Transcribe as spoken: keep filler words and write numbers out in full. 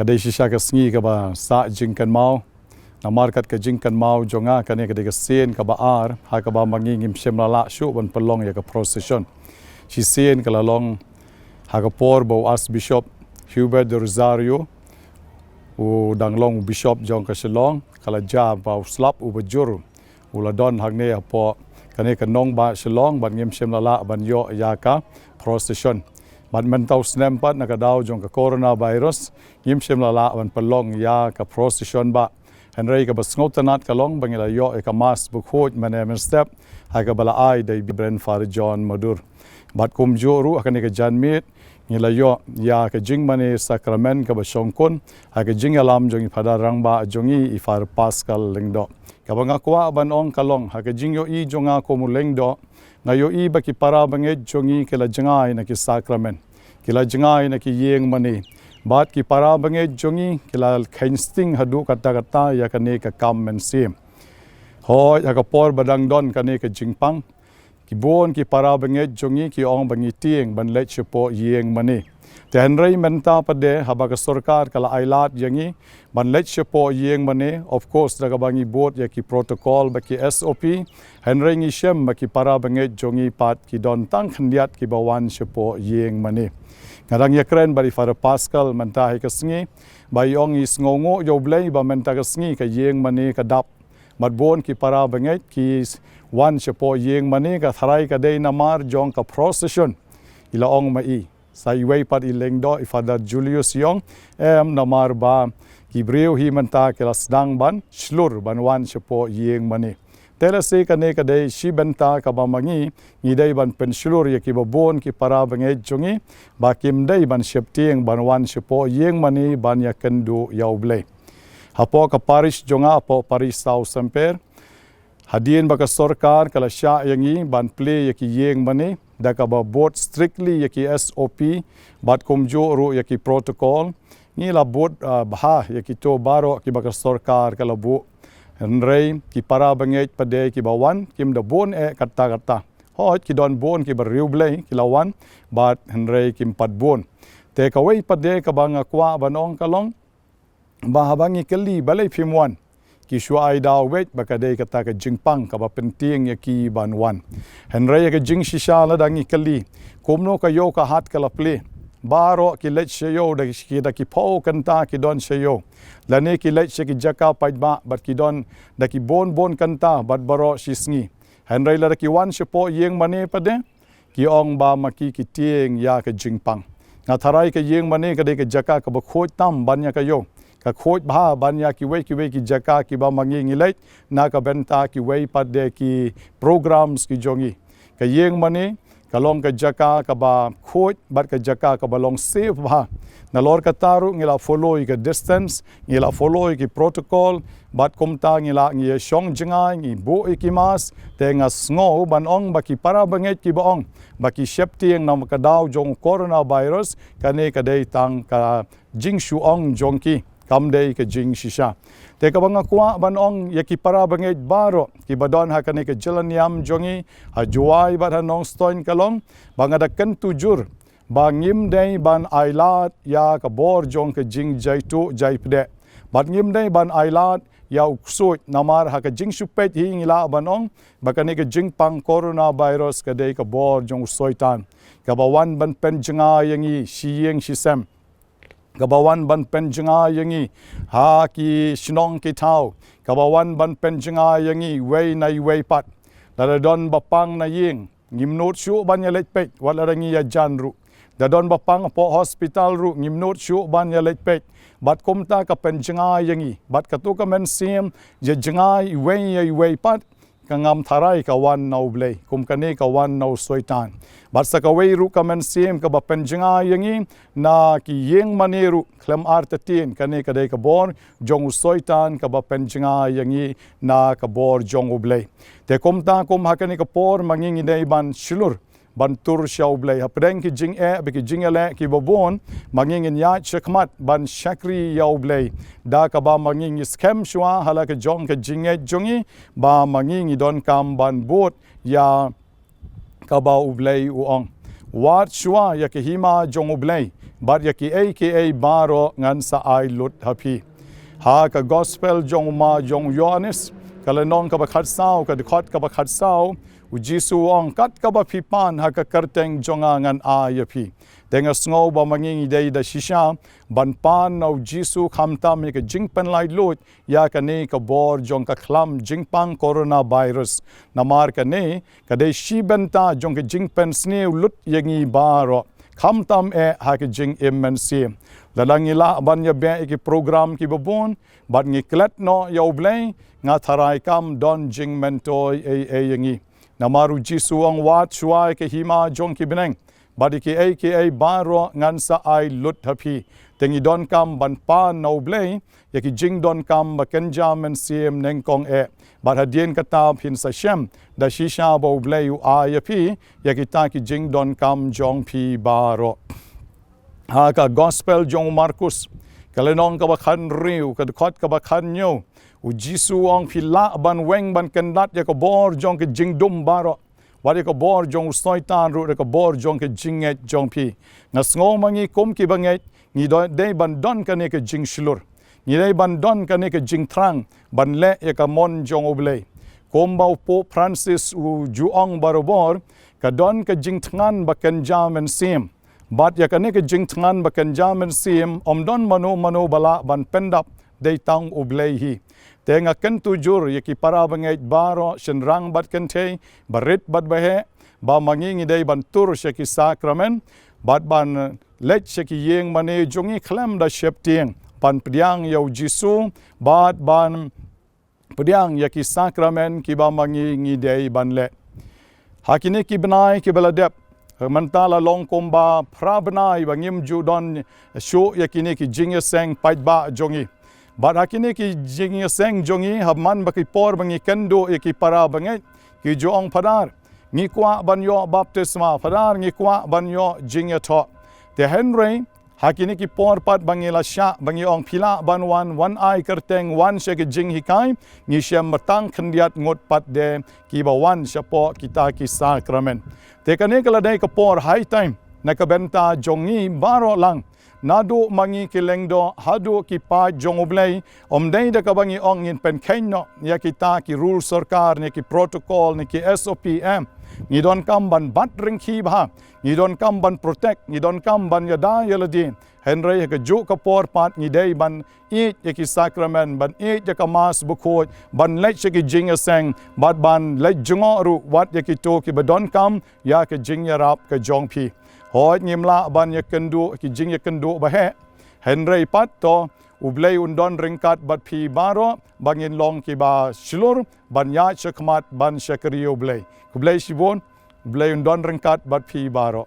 Ka dei shisha ka sngi kaba sah jingkynmaw. Namar kat ka jingkynmaw jong nga, kane ka dei ka sien kaba ar ha kaba ma ngi ngim shym la lah shuh ban pynlong ïa ka procession. Shisien ka la long ha ka por ba u Archbishop Hubert de Rosario, u dang long u Bishop jong ka Shillong, ka la jia ba u slap uba jur u la don hangne hapoh kane ka nongbah Shillong, bad ngim shym la lah ban ïoh ïa ka procession. Bad mynta u snem pat, na ka daw jong ka coronavirus, ngim shym la lah ban pynlong ïa ka procession bah. Hynrei kaba sngewtynnat ka long ba ngi la ïoh ïa ka Mass bakhuid mynne mynstep ha kaba la ai da i Reverend Father John Madur. Bad kumjuh ruh ha kane ka janmiet ngi la ïoh ïa ka jingmane sakramen kaba shongkun ha ka jingïalam jong i Phadar rangbah jong ngi, i Father Pascal Lyngdoh. Kaba nga kwah ban ong ka long, ha ka jingïohi jong nga kum u Lyngdoh, nga ïohi ba ki para bangeit jong ngi ki la jngai na ki sakramen, ki la jngai na ki ïing mane. Bad ki para bangeit jong ngi ki la kheiñ sting haduh katta katta ïa kane ka kam mynsiem. Hooid, ha ka por ba dang don kane ka jingpang, ki bun ki para bangeit jong ngi ki ong ba ngi tieng ban leit shapoh ïing mane. Te hynrei mynta pat de, haba ka sorkar ka la ailad ïa ngi ban leit shapoh ïing mane, of course da kaba ngi bud ïa ki protocol bad ki S O P, hynrei ngi shem ba ki para bangeit jong ngi pat ki don tang khyndiat kiba wan shapoh ïing mane. Nga dang ïakren bad i Father Pascal mynta ha ka sngi, ba i ong i sngewnguh ïa U Blei ba mynta ka sngi ka ïing mane ka dap. Bad bun ki para bangeit ki wan shapoh ïing mane, ka tharai ka dei namar jong ka procession, i la ong ma i. Sa iwei pat i Lyngdoh, i Father Julius, i ong, em, namar ba ki briew hi mynta ki la sdang ban shlur ban wan shapoh ïing mane. Te lehse kane ka dei shi bynta kaba ma ngi ngi dei ban pynshlur ïa kiba bun ki para bangeit jong ngi ba kim dei ban sheptieng ban wan shapoh ïing mane ban ïakynduh ïa U Blei. Hapoh ka parish jong nga, hapoh parish South Samper, hadien ba ka sorkar ka la shah ïa ngi ban plie ïa ki ïing mane da kaba bud strictly ïa ki S O P bad kumjuh ruh ïa ki protocol, ngi la bud, ah, bha ïa kito baroh kiba ka sorkar ka la buh. Hynrei ki para bangeit pat de kiba wan kim da bun eh katta katta. Hooid, ki don bun kiba riewblei ki la wan, bad hynrei kim pat bun. Te kawei pat de kaba nga kwah ban ong ka long ba haba ngi kylli balei phim wan, ki shu ai daw beit ba ka dei kata ka jingpang kaba pyntieng ïa ki ban wan. Hynrei ïa ka jingshisha, lada ngi kylli kumno ka ïew ka hat ka la plie, baroh ki leit sha ïew da ki, da ki phew kynta ki don sha ïew, lane ki leit sha ki jaka paidbah bad ki don da ki bun bun kynta bad baroh shi sngi. Hynrei lada ki wan shapoh ïing mane pat de, ki ong ba ma ki ki tieng ïa ka jingpang. Nga tharai ka ïing mane ka dei ka jaka kaba khuid tam ban ïa ka ïew, ka khuid bha ban ïa kiwei kiwei ki jaka kiba ma ngi ngi leit na ka bynta kiwei pat de ki programs ki jong ngi. Ka ïing mane ka long ka jaka kaba khuid bad ka jaka kaba long safe bha. Nalor kata ruh ngi la follow ïa ka distance, ngi la follow ïa ki protocol, bad kumta ngi la, ngi ïa shong jngai, ngi buh ïa ki mask. Te nga sngew ban ong ba ki para bangeit kiba ong ba ki sheptieng na ka daw jong coronavirus, kane ka dei tang ka jingshu ong jong ki, kam dei ka jingshisha. Te kaba nga kwah ban ong ïa ki para bangeit baroh kiba don ha kane ka jylla niam jong ngi, ha Jowai bad ha Nongstoiñ ka long ba nga da kyntu jur ba ngim dei ban ailad ïa ka bor jong ka jingjaituh jaipdeh, bad ngim dei ban ailad ïa u ksuid, namar ha ka jingshu peit hi ngi lah ban ong ba kane ka jingpang coronavirus ka dei ka bor jong u Soitan, kaba wan ban pynjngai ïa ngi shi ïing shi sem, kaba wan ban pynjngai ïa ngi ha ki shnong ki thaw, kaba wan ban pynjngai ïa ngi iwei na iwei pat. Lada don ba pang na ïing, ngim nud shuh ban ïa leit peit, wat lada ngi ïajan ruh. Da don ba pang hapoh hospital ruh, ngim nud shuh ban ïa leit peit. Bad kumta ka pynjngai ïa ngi, bad kato ka mynsiem ïa jngai iwei ïa iwei pat, ka ngam tharai ka wan na U Blei, kum kane ka wan na u Soitan. Bad sa kawei ruh ka mynsiem kaba pynjngai ïa ngi na ki ïing mane ruh, khlem artatien, kane ka dei ka bor jong u Soitan kaba pynjngai ïa ngi na ka bor jong U Blei. Te kumta kum ha kane ka por ma ngi ngi dei ban shlur ban tur sha U Blei. Hapdeng ki jingeh bad ki jingïaleh kiba bun, ma ngi ngin ïaid shakhmat ban shakri ïa U Blei, da kaba ma ngi ngi skhem shuwa ha la ka jong ka jingngeit jong ngi ba ma ngi ngi donkam ban bud ïa kaba U Blei u ong. Wad shuwa ïa ka hima jong U Blei, bad ïa kiei kiei baroh ngan sa ai lut ha phi. Ha ka gospel jong u ma jong u Ïoannis, ka lynnong kaba khatsaw, ka dkhot kaba khatsaw, u Jisu u ong, kat kaba phi pan ha ka kyrteng jong nga ngan ai ïa phi. Te nga sngew ba ma ngi ngi dei da shisha ban pan na u Jisu khamtam ïa ka jingpynlait luid ïa kane ka bor jong ka khlam jingpang coronavirus. Namar kane ka dei shi bynta jong ka jingpynsniew lut ïa ngi baroh, khamtam eh ha ka jingim mynsiem. Lada ngi lah ban ïa beh ïa ki program kiba bun bad ngi klet noh ïa U Blei, nga tharai kam don jingmyntoi ei ei ïa ngi. Namar u Jisu u ong, wad shuwa ïa ka hima jong ki bneng, bad ïa kiei kiei baroh ngan sa ai lut ha phi. Te ngi donkam ban pan na U Blei ïa ki jingdonkam ba kynja mynsiem nyngkong eh, bad hadien kata phin sa shem da shisha ba U Blei u ai ïa phi ïa kita ki jingdonkam jong phi baroh. Ha ka gospel jong u Markus, ka lynnong kaba khathynriew, ka dkhot kaba khathynñiew, u Jisu u ong, phi lah ban weng ban kyndat ïa ka bor jong ka jingdum baroh, wat ïa ka bor jong u Soitan ruh da ka bor jong ka jingngeit jong phi. Nga sngew ma ngi kum kiba ngeit, ngi dei ban don kane ka jingshlur. Ngi dei ban don kane ka jingthrang ban leh ïa ka mon jong U Blei. Kumba u Pope Francis u ju ong barabor, ka don ka jingthngan ba kynja mynsiem. Bad ïa kane ka jingthngan ba kynja mynsiem, ym don mano mano ba lah ban pyndap, dei tang U Blei hi. Te nga kyntu jur ïa ki para bangeit baroh, shynrang bad kynthei, barit bad baheh, ba ma ngi ngi dei ban tur sha ki sakramen, bad ban leit sha ki ïing mane jong ngi khlem da sheptieng, ban pdiang ïa u Jisu, bad ban pdiang ïa ki sakramen kiba ma ngi ngi dei ban leh. Ha kine ki bnai kiba la dep, mynta la long kumba phra bnai ba ngim ju don shuh ïa kine ki jingïaseng paidbah jong ngi. Bad ha kine ki jingïaseng jong ngi, ha man ba ki por ba ngi kynduh ïa ki para bangeit, ki ju ong, Phadar, ngi kwah ban ïoh baptisma, Phadar, ngi kwah ban ïoh jingïathoh. Te hynrei ha kine ki por pat ba ngi la shah, ba ngi ong, phi lah ban wan, wan ai kyrteng, wan sha ki jinghikai, ngi shem ba tang khyndiat ngut pat de kiba wan shapoh kita ki sakramen. Te kane ka la dei ka por high time na ka bynta jong ngi baroh lang, naduh ma ngi ki lyngdoh haduh ki paid jong U Blei, ym dei da kaba ngi ong ngin pynkheiñ noh ïa kita ki rule sorkar ne ki protocol ne ki S O P em. Ngi donkam ban bat ryngkhie bha, ngi donkam ban protect, ngi donkam ban ïada ïa lade. Hynrei ha kajuh ka por pat ngi dei ban ïeit ïa ki sakramen, ban ïeit ïa ka Mass bakhuid, ban leit sha ki jingïaseng, bad ban leit jngoh ruh wat ïa kito kiba donkam ïa ka jingïarap ka jong phi. Hooid, ngim lah ban ïakynduh ki jingïakynduh baheh, hynrei pat to U Blei un don ryngkat bad phi baroh, ba ngin long kiba shlur ban ïaid shakhmat ban shakri U Blei. Khublei shibun, U Blei un don ryngkat bad phi baroh.